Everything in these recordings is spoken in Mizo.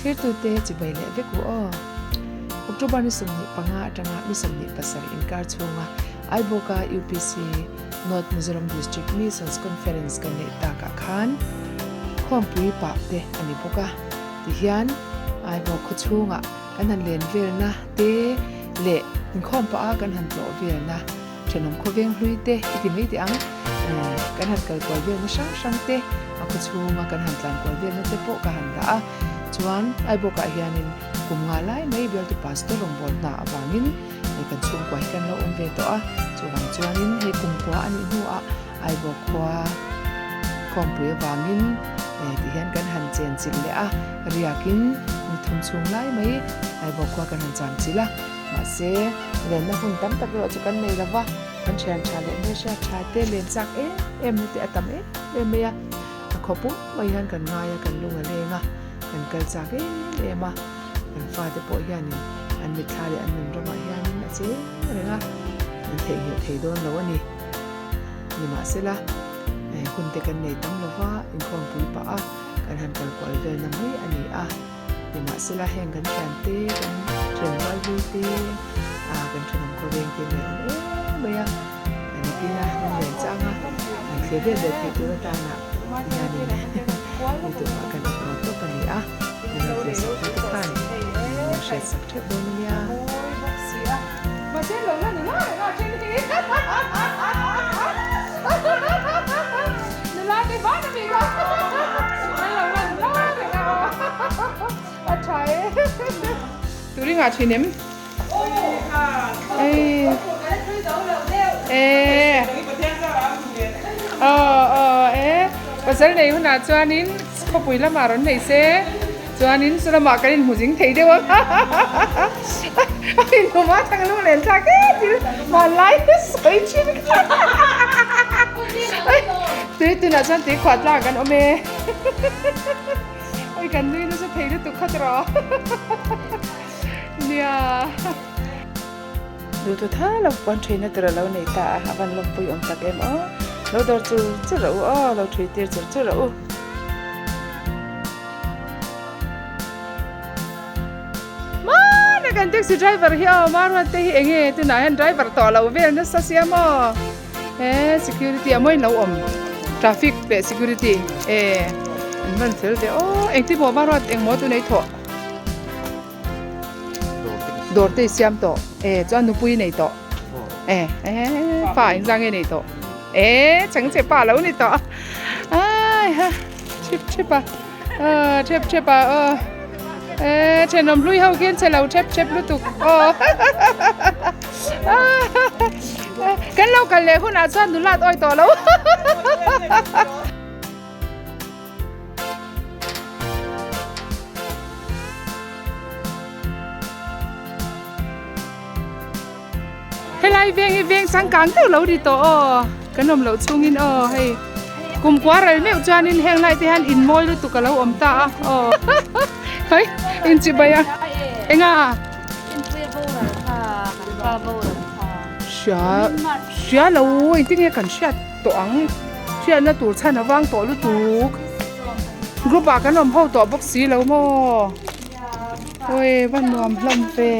Thlirtute chibai leh vek u aw. October ni 25 atanga ni 27 inkar chhunga Aibawka UPC North Mizoram District Missions Conference kan neih takah khan khawmpui pah te a ni bawk a. Tihian Aibawk khaw chhungah kan han len velna te leh inkhawm pah a kan han tlawh velna thenawm khawveng hlui te i ti mai teh ang. Kan han kal kual velna hrang hrang te a khaw chhunga kan han tlan kual velna te pawh ka han dah a. Chuan Aibawkah hianin kum nga lai mai bialtu pastor rawngbâwl hna avangin hei kan chhungkua hi kan lo awm ve tawh a, chuvang chuanin hei kumkua a nih hnuah Aibawk khua khawmpui avangin ti hian kan han chen chilh leh a, riakin ni thum chhung lai mai Aibawk khua kan han cham chilh a, mahse lenna hun tam tak erawh chu kan nei lo va, kan thian tha leh hmelhriat tha te len chak em em na te a tam em em mai a, a khaw pum mai hian kan ngai a, kan lung a leng a, kan kal chak em em a. Kan fate pawh hianin an mitthla leh an nun ramah hianin a cheng reng a, an theihnghilh thei dawn lo a ni. Nimahsela, hun te kan nei tam lo va, inkhawmpui pah a, kan han kal kual velna mai a ni a. Nimahsela, heng kan thiante, kan thianrual hlui te, kan thenawm khawveng te mai a awm em mai a, kan ipin a, kan len chang a, an thlir vel ve theih tur atana hianin youtube ah kan upload tawp a ni a. Turinga thin em? Pasal nei hunah chuanin khawpui lamah rawn nei se chuanin chu lamah kan inhmu zing thei deuh ang a inhmu mah thang lung len thlak e thil hmanlai sawi thin kha tui tunah chuan tui khuah tlang kan awm e oi kan nui nasa thei lutuk kha tawh Nia. Duhtu tha lo puan ṭhuina tur a lo nei ta a, a van lawmpui awm tak em aw. Lo dawr chur chur rawh u aw, lo ṭhui tir chur chur rawh u. Hmana kan taxi driver hi aw, Maruat te hi enge tunah hian driver tawh lo vel nasa sia maw. He security a mawi lo awm traffic leh security e an van fel ve aw engtin maw Maruat engmaw tunei thawh. Dawr te i siam tawh e chuan nupui i nei tawh e e fa engzang nge nei tawh e chang che pa lo ni tawh ai ha chip chip a thep thep a aw e thenawm hlui ho khian che lo thep thep lutuk aw kan lo kal leh hunah chuan nulat awi tawh lo. Helai veng hi veng changkang deuh lo ni tawh aw kan awm loh chhungin aw hei kum kua ral meuh chuanin heng lai te hian in mawi lutuk a lo awm ta a aw hei in chibai a enga hria hria lo engtin nge kan hriat tawh ang hriatna tur chhan avang tawh lutuk group ah kan awm ho tawh bawk si lo maw awi va nuam hlawm ve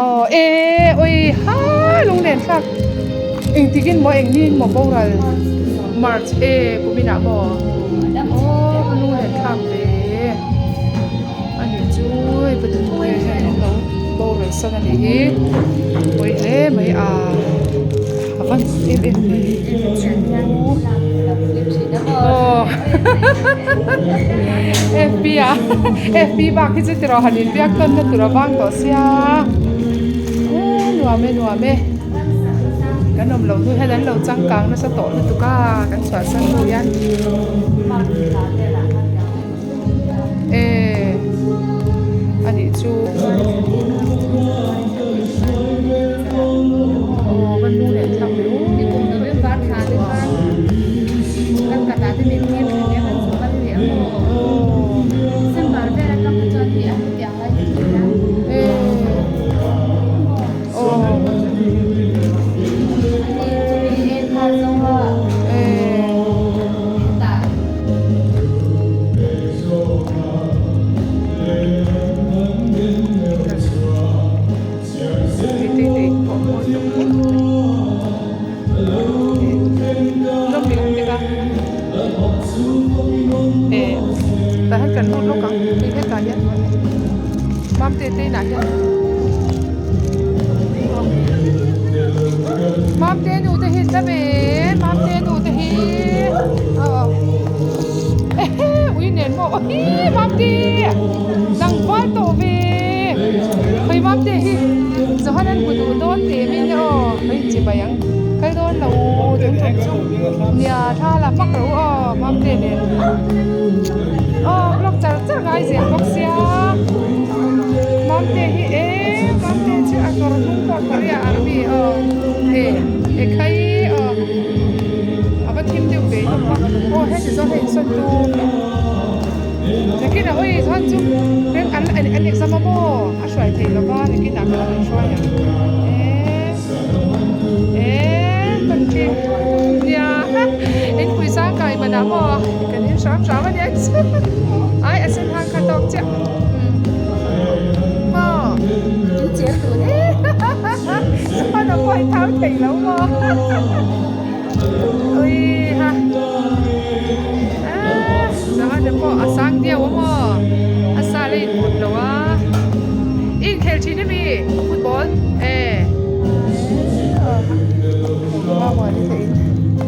aw e awi ha lunglen thlak engtikin maw engni maw boral march e kuminah maw aw va lunglen thlak ve ani chu hei pathum hian an lo boral san anih hi pawi hle mai a. A van em em ve aw fb a fb bak hi chu tiraw han inbiak tawn na tur a vang tawh sia nuam e nuam e kan awm loh hnu hian an lo changkang nasa tawh lutuk a kan chhuahsan hnu hian e anih chu. hetah hian Mamte te inah hian Mamte nu te hi an la ve Mamte nu te hi aw ehe ui nen maw aw hi Mamte tlangval tawh ve khawi Mamte hi Johan an hmu duh dawn teh min aw khawi chibai ang kal dawn lo tun tum chu nia thla la hmak ro aw Mamte nen aw vlog char char ngai zel bawk sia Mamte hi e Mamte chu a kawr hnung pawh Korea army aw e e khai aw a va thim deuh ve hlawm a aw heti zawng hei insawn tu nakinah ui chuan chu reng an an exam a maw a hruai thei lova nakinah ka lo inhruai ang e e country nia inpui sang kai manah maw kan in hram hram a nia chu ai a sen hang kha tawk chiah maw in cheng tur e chuan a pawi thau thei lo maw ui ha ah chuan a pawh a sang deuh a maw a sa la input lo a i inkhel thin ami football e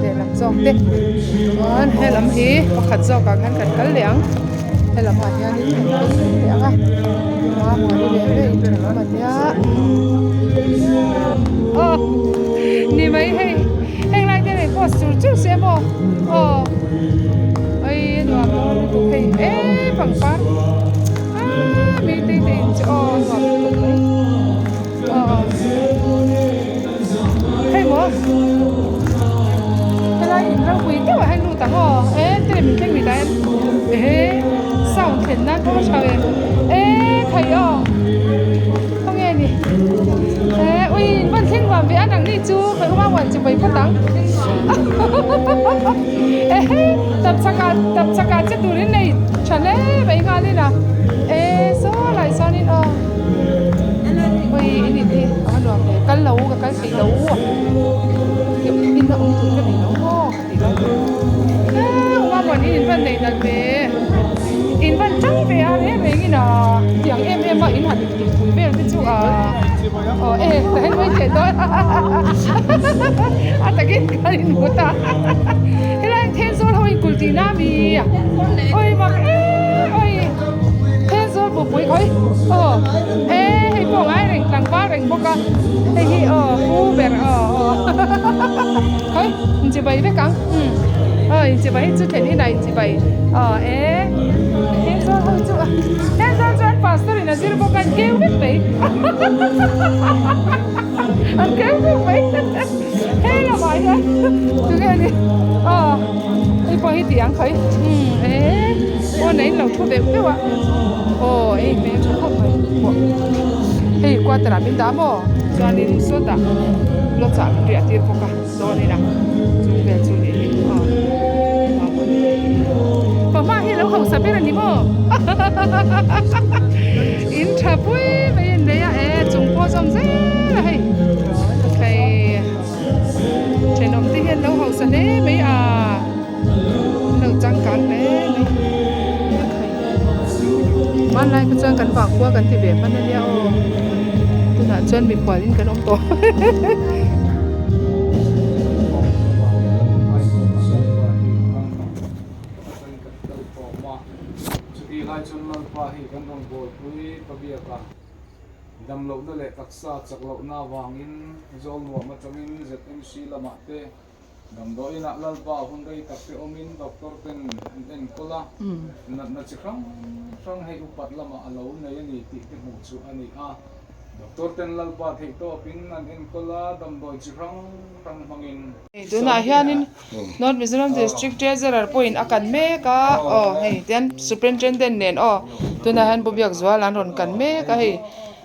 lehlam zawk te chuan helam hi pakhat zawk ah khan kan kal leh ang helam ah hianin kan kal leh ang a mamawh leh leh in thenawm a nia aw ni mai hei heng lai te hian post chur chur se maw aw ai a nuam dawn lutuk hei e pangpar ah mi te te in chu aw a nuam lutuk mai aw hei maw helai in ropui deuh ah hian lut ang aw e tile min thleng rih dahin ehe sound thlen nan pawh a tha ve e khai aw khawnge ni e ui in van thleng nuam ve a nangni chu khawi awm a uan chi pawi phawt ang ehe tapchhak ah tapchhak ah che turin nei tha hle mai nghalin a e saw lai chuanin aw. Ui in in hi a va nuam ve kal lo ka kal thei lo in a awm tur ka nei lo maw ka ti lai e uma muan in in van nei nalh ve in van tang ve a reng reng in a tiang em em a in han tih pui vel te chu a aw e ka en mai thei dawn a takin ka in hmu ta helai Thenzawl ho in kulh tihna ami oi mak em oi. Thenzawl bupui khawi aw e hei pawh ngai reng tlangval reng bawk a hei hi aw pu ber aw aw khawi inchibai vek ang umm aw inchibai hi chu thlen inah inchibai aw e Thenzawl ho chu a Thenzawl chuan pastor in a zir bawk a an keu vek mai an keu vek mai he lamah hian tunge ni aw hei pawh hi tih ang khawi umm e. Aw nei in lo thu deuh deuh a aw hei hmel tha khawp mai pawh hei quarter ah min dah maw chuanin sawtah lawch ah min riah tir bawk a dawn in a chung vel chu nih hi aw pahma hi lo hausa ber a ni maw in tha pui mai a nei a e chung pawh zawm zel a hei hei thenawm te hian lo hausa hle mai a. Lo changkang hle mai hmanlai kha chuan kan vangkhua kan ti ve hman ania aw tunah chuan mikhual in kan awm tawh. Damdawiinah Lalpa hun rei tak te awmin doctor ten an enkawl a, natna chi hrang hrang hei upat lamah a lo nei a ni tih te hmuh chu a ni a. Doctor ten Lalpa theih tawpin an enkawl a, damdawi chi hrang hrang hmangin. Tunah hianin North Mizoram District Treasurer pawhin a kan mek a, aw hei tian Superintendent nen aw tunah hian Pu Biakzuala an rawn kan mek a hei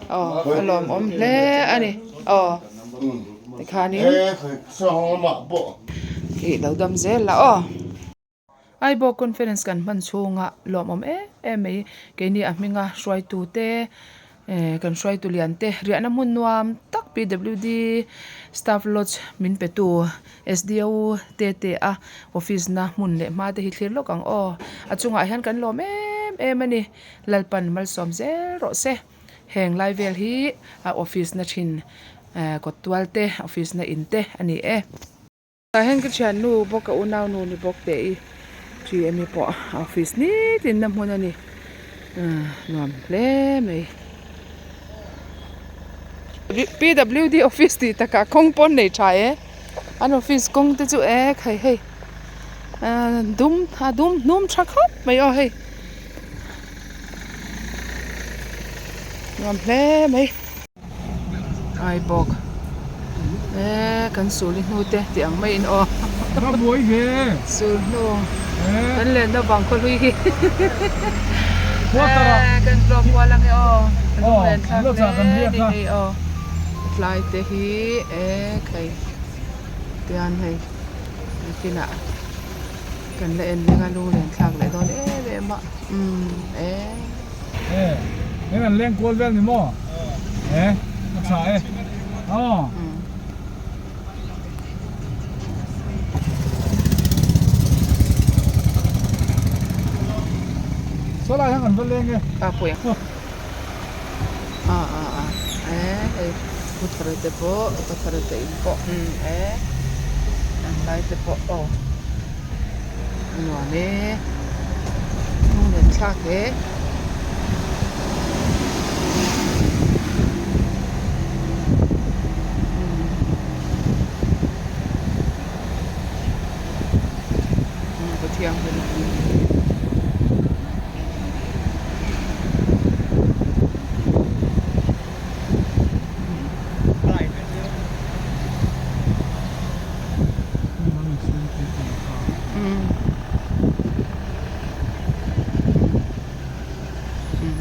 aw a lawmawm hle a ni aw. Tikhanin ih lo dam zel la aw. Aibawk conference kan hman chhunga lawmawm em em mai keini a hminga hruaitu te eh kan hruaitu lian te riahna hmun nuam tak PWD staff lodge min pe tu SDO te te a office na hmun leh hma te hi thlir lawk ang aw a chungah hian kan lawm em. em a ni. Lalpan malsawm zel rawh se. Heng lai vel hi a office na thin kawt tual te office na in te a ni e. Tah hian ka thiannu bawk ka unau nu ni bawk teh i thi emi pawh a office nitin na hmun a ni nuam hle mai. P_W_D office tih takah kawng pawn nei tha e an office kawng te chu e khai hei dum a dum hnum tha khawp mai aw hei nuam hle mai. Ai bawk e kan sul hi hnu te tih ang maiin aw sul hnu kan lenna vang khaw hlui hi kan tlawm kual ange aw kan lunglen thlak hle ni hei aw tlai te hi e khai tian hei nakinah kan la en reng a lunglen thlak leh dawn em em a umm e. E heng an leng kual vel ni maw e a tha e aw. Saw lai hian kan va leng e. A pui a a a a e hei pu thar te pawh pa thar te in pawh umm e an lai te pawh aw a nuam e hnung nen thlak hle.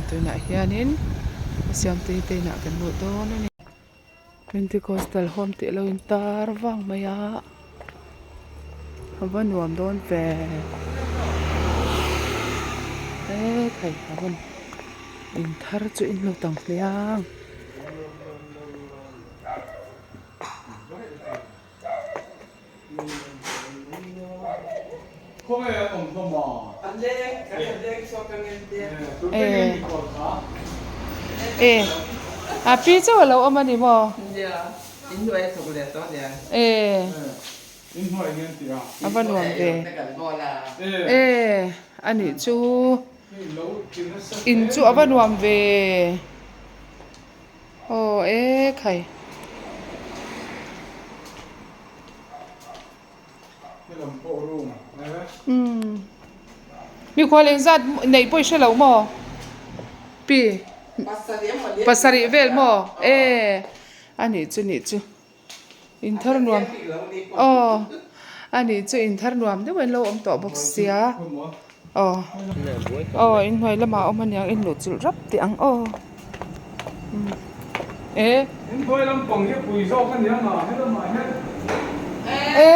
Tunah hianin a siamtui te inah kan luh dawn a ni. Pentecostal home tih alo in tar vang mai a a va nuam dawn ve e thei a hun in thar chu in lo tam hle ang. E a pi chauh alo awm a ni maw? E a va nuam ve e a nih chu in chu a va nuam ve. Aw e khai. Umm mikhual engzat neih pawh i hre lo maw pi pasarih vel maw e a nih chu nih chu inthar nuam aw a nih chu inthar nuam deuh in lo awm tawh bawk sia aw aw inhnuai lamah a awm aniang inluh chilh rap teh ang aw. E. Inhnuai lampang hi a pui zawk a nia nga helamah hian. E.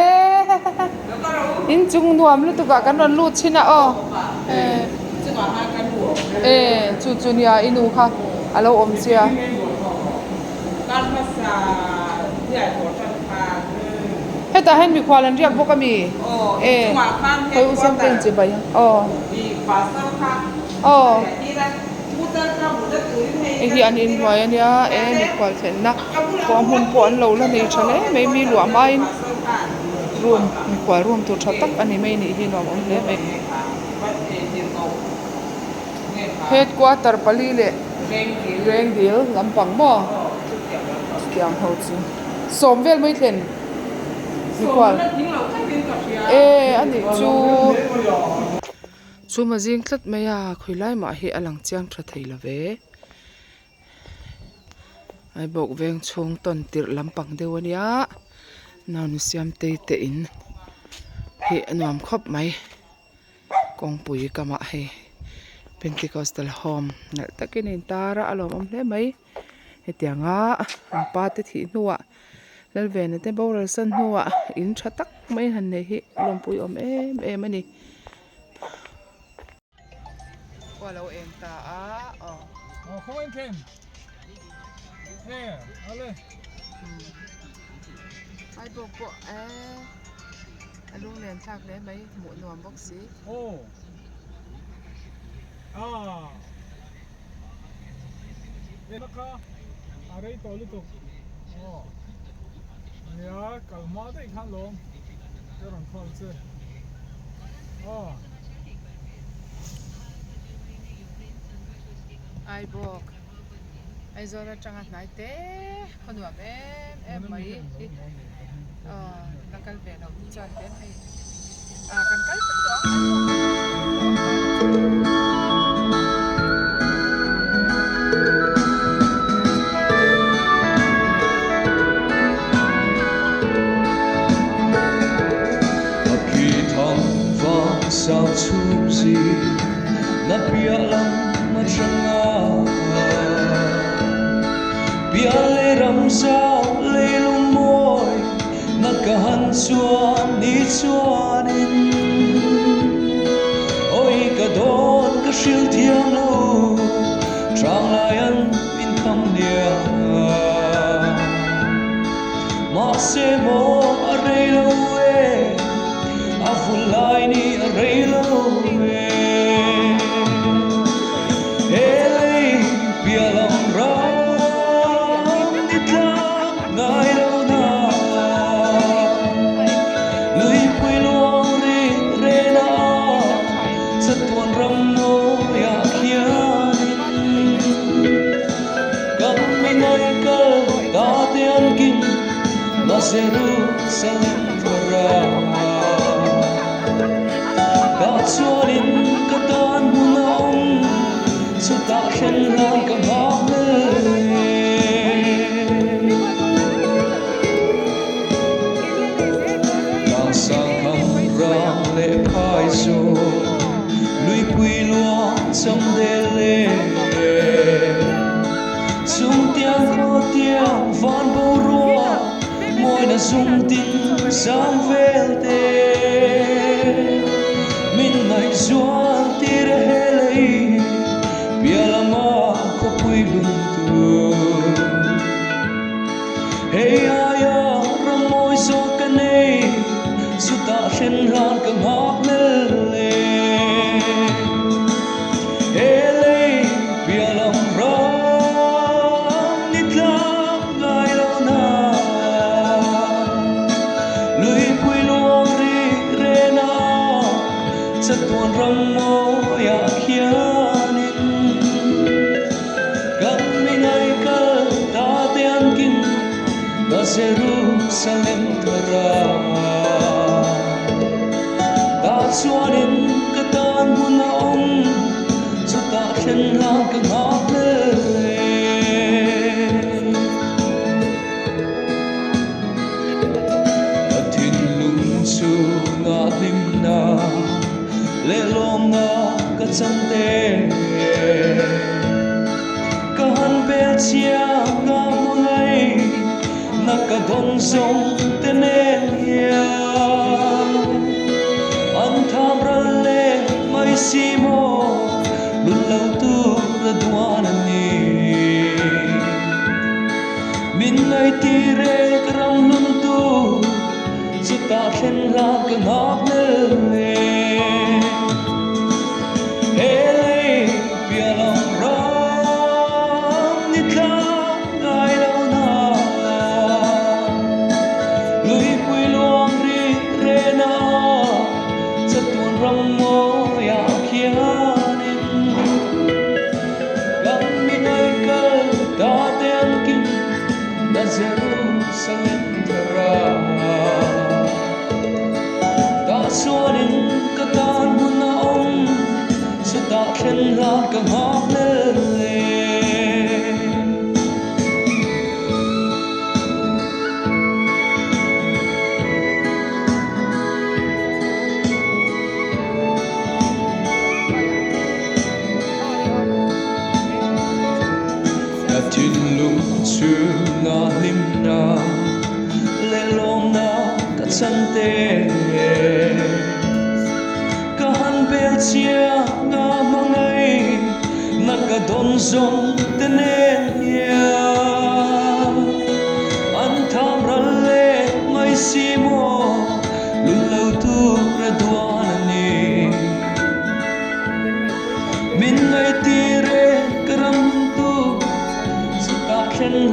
Inchung nuam lutuk ah kan rawn lut thin a aw. E. E chu chu nia i nu kha a lo awm sia. Hetah hian mikhual an riak bawk a mi? E. Khawi u Siamte in chibai ang aw. Aw. Hei hi an inhnuai a nia e mikhual thlenna pawh a hmun pawh an lo la nei tha hle mai mi luah hmain room mikhual room tur tha tak a ni mai nih hi nuam awm hle mai. Headquarter pali leh Rengdil lampang maw chutiang ho chu sawm vel mai thlen mikhual e a nih chu. Chhum a zing tlat mai a, khawi lai mah hi a lang chiang tha thei lo ve. Aibawk veng chhung tawn tirh lampang deuh a nia, naunu siamtei te in hi a nuam khawp mai. Kawngpui kamah hei Pentecostal home nalh takin a intar a, a lawmawm hle mai. Hetianga an pa te thih hnuah Lalvena te boral san hnuah in tha tak mai han neih hi lawmpui awm em em a ni. Khua lo eng ta a aw. Aw khaw en then. E ale. Ai bawk pawh e a lunglen thlak hle mai hmuh nuam bawk si. Aw. Ah. Na kha a rei tawh lutuk. Aw. Nia kal hma daih khan lawm. Ka rawn call che. Aw. Aibawk Aizawl atanga hnai te khaw nuam em em mai hi aw la kal ve loh hi chuan tlem hei ah kan kal vek tawh ang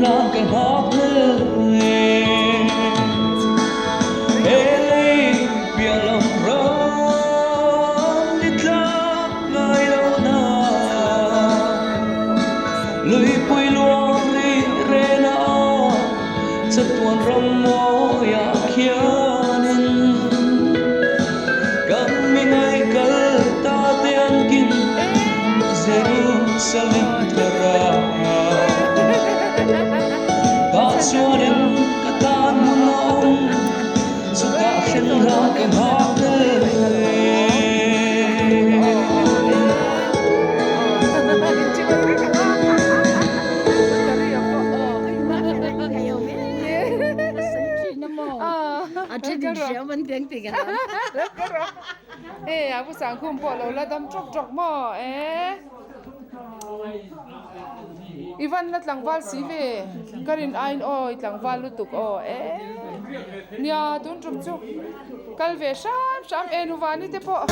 hlan ka nghakhlel e. He lei piah lam ram ni tlak ngai lo na, luipui luang ri ren a aw, chatuan ram mawiah khianin kan mi ngaih kal ta te an kim Jerusalem thara. Tah chuanin ka tan hmun a awm, chutah thlen hlan ka nghak tel e. I van la tlangval si ve ka rin aiin aw i tlangval lutuk aw e nia tun tum chu kal ve hram hram e nuvani te pawh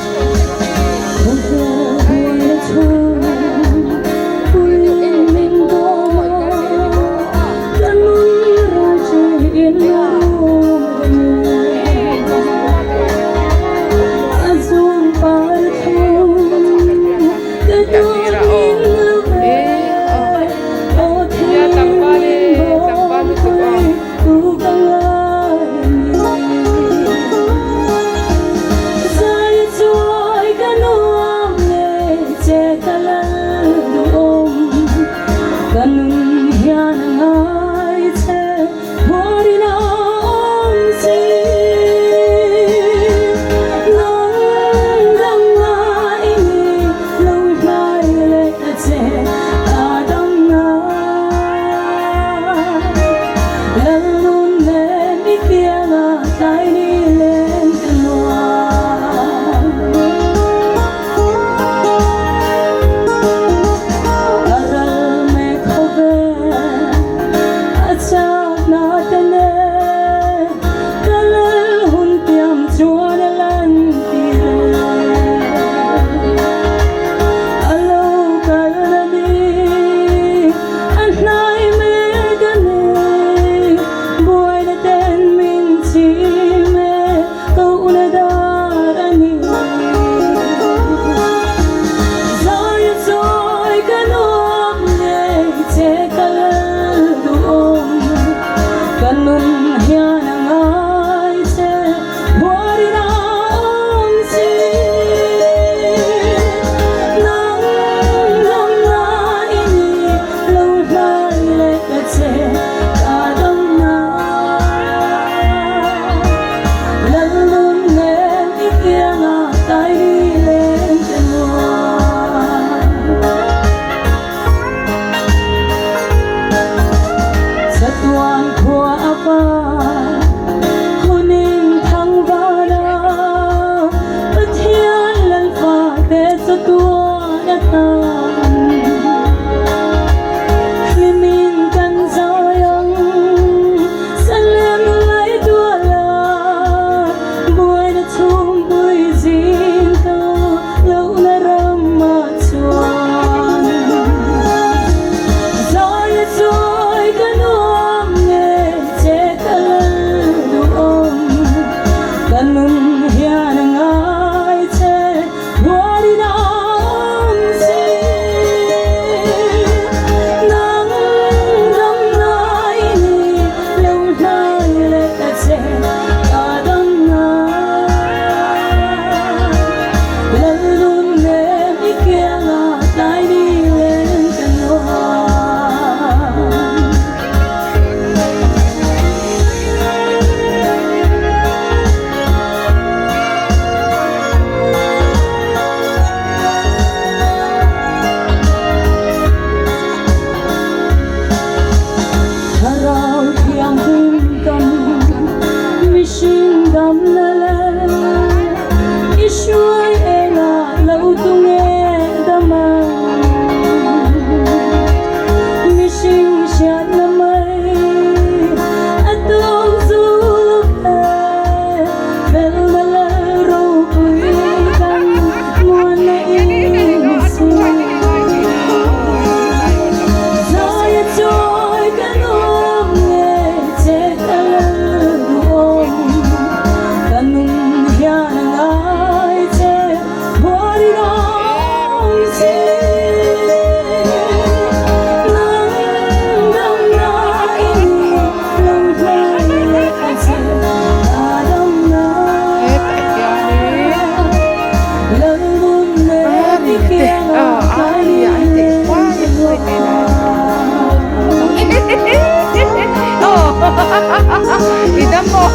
I dam maw?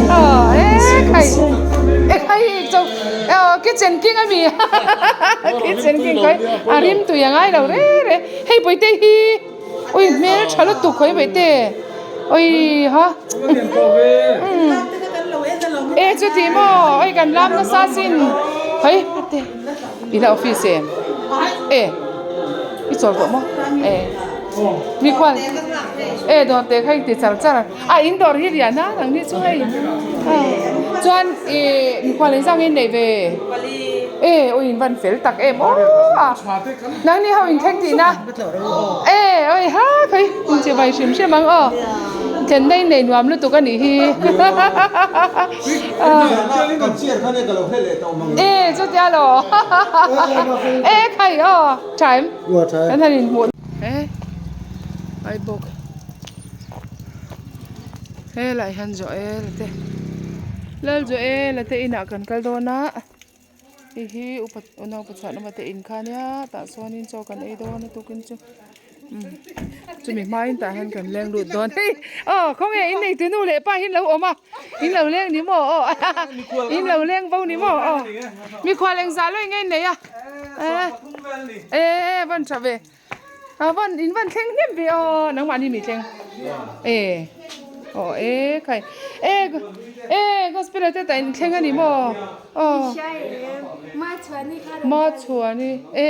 Aw e khai e khai cho kitchen king ami kitchen king khai a rim tui a ngai lo re re hei bawihte hi ui hmel tha lutuk khawi bawihte ui ha e chuti maw oi kan lam nasa sin khawi i la office em e i chawl tawh maw e mikhual e dawr te kha in ti char char a in dawr hi riah na nang ni chu hei chuan ih mikhual engzah nge in neih ve e aw in van fel tak em aw a nang ni ho in thleng tih na e awi ha khawi in che vai hrim hrim ang aw thlenna in nei nuam lutuk a nih hi e chutia lo e khai aw tha em kan han inhmuh e ai bawk. Helai hian Joel te Lal Joel te inah kan kal dawn a hei hi upa unaupa chhuah te in kha ania tah chuanin chaw kan ei dawn a tukin chu umm chumi hmain tah hian kan leng lut dawn hei aw khawnge in nei tunu leh pa hi an lo awm a in lo leng ni maw aw in lo leng bo ni maw aw mikhual engzah lawih nge in nei a e e van tha ve. A van in van thleng hnem ve aw nangmah ni mi thleng e aw e khai e e gospel te ta in thleng ani maw aw ma chhuani e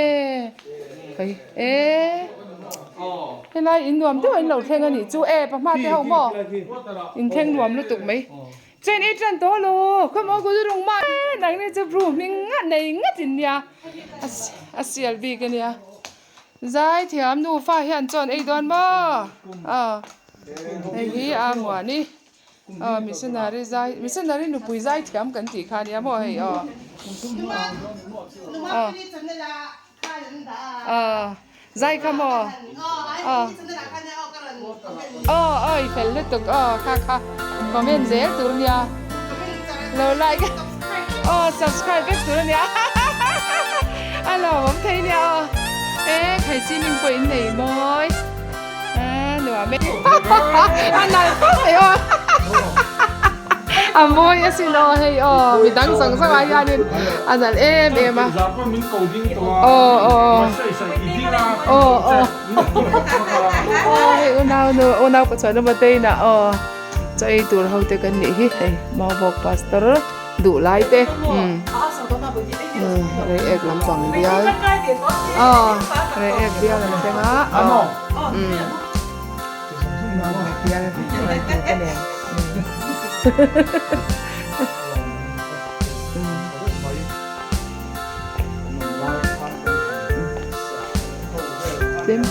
khai e helai in nuam deuh in lo thleng ani chu e pahma te ho maw in thleng nuam lutuk mai chen i tan tawh lo khawm aw ku chu rung ma nang ni chu bru hming nghat nei nghat in nia a sial bik ania. Zaithiam nufa hian chuan ei dawn maw? Aw hei hi a muani aw missionary zai missionary nupui zaithiam kan tih kha ania maw hei aw aw aw zai kha maw aw aw aw i fel lutuk aw kha kha comment zel tur ania lo like aw subscribe vek tur ania a lawmawm thei ania aw e khai ceiling pawh in nei mawi e nuam e a nalh khawp mai aw a mawi asin aw hei aw midang zawng zawng ah hianin a nalh em em a aw aw aw aw aw hei unau nu unau pachuan emaw te inah aw chaw ei tur ho te kan nih hi hei maubawk pastor duh lai te umm rei ek lampang bial aw rei ek bial an thleng a aw umm maubawk bial rei tur te nen Tlem.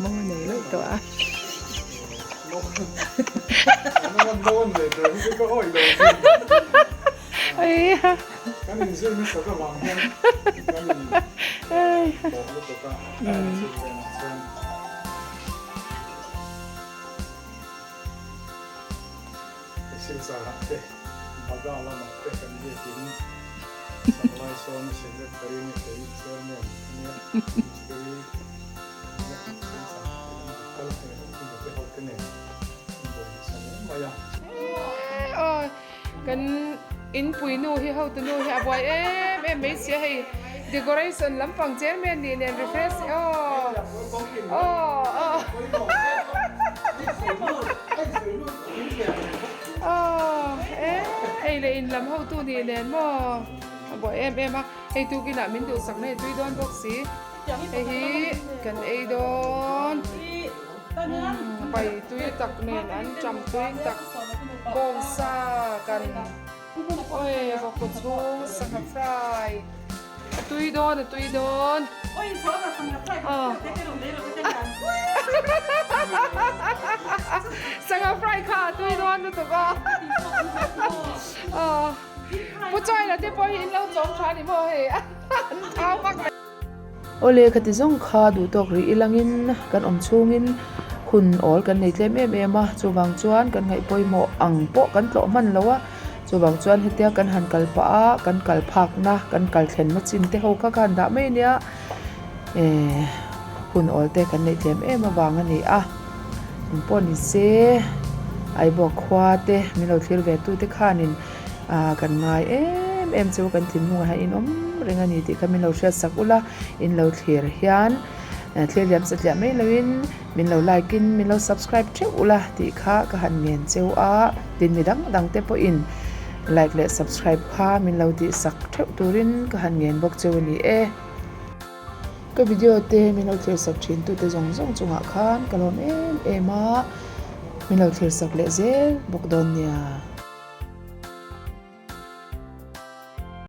Mo nei loh tawh a. Silchar ah te Baga lamah te kan biakin sak lai sawn a secretary nge kei chairman ania mistiri ania Silchar ah te kan zuk kal a hei ho chu te ho te nen an buai nasa hle mai a. Aw kan inpui nu hi hotu nu hi a buai em em mai sia hei decoration lampang chairman nih nen refresh aw aw aw. Aw e ei leh in lam hotu nih nen maw a buai em em a hei tukinah min duhsak na hi tui dawn bawk si hei hi kan ei dawn pai tui tak nen an ṭam tui tak bawngsa kan awi vawkkaw chhung sangha fry a tui dawn a tui dawn aw sangha fry kha a tui dawn lutuk a aw pu chawi la te pawh hi in lo chawm tha a ni maw hei an thau vak mai. Awle khati zawng kha duh tawk rih ilangin kan awm chhungin hun awl kan nei tlem em em a, chuvang chuan kan ngaih pawimawh ang pawh kan tlawh hman lo a. Chuvang chuan hetia kan han kal pah a, kan kal phakna, kan kal thlenna chin te ho kha ka han dah mai a nia. Ehh hun awl te kan neih tlem em avang a ni a. Eng pawh ni se Aibawk khua te min lo thlir ve tu te khanin ah kan ngai em em chu kan thinlungah hian in awm reng a ni tih kha min lo hriat sak ula in lo thlir hian thlir liam satliah mai loin min lo like in min lo subscribe theuh ula tih kha ka han ngen cheu a tin mi dang dang te pawhin like leh subscribe kha min lo tih sak theuh turin ka han ngen bawk cheu a ni e. Ka video te min lo thlir sak thin tute zawng zawng chungah khan ka lawm em em a, min lo thlir sak leh zel bawk dawn nia.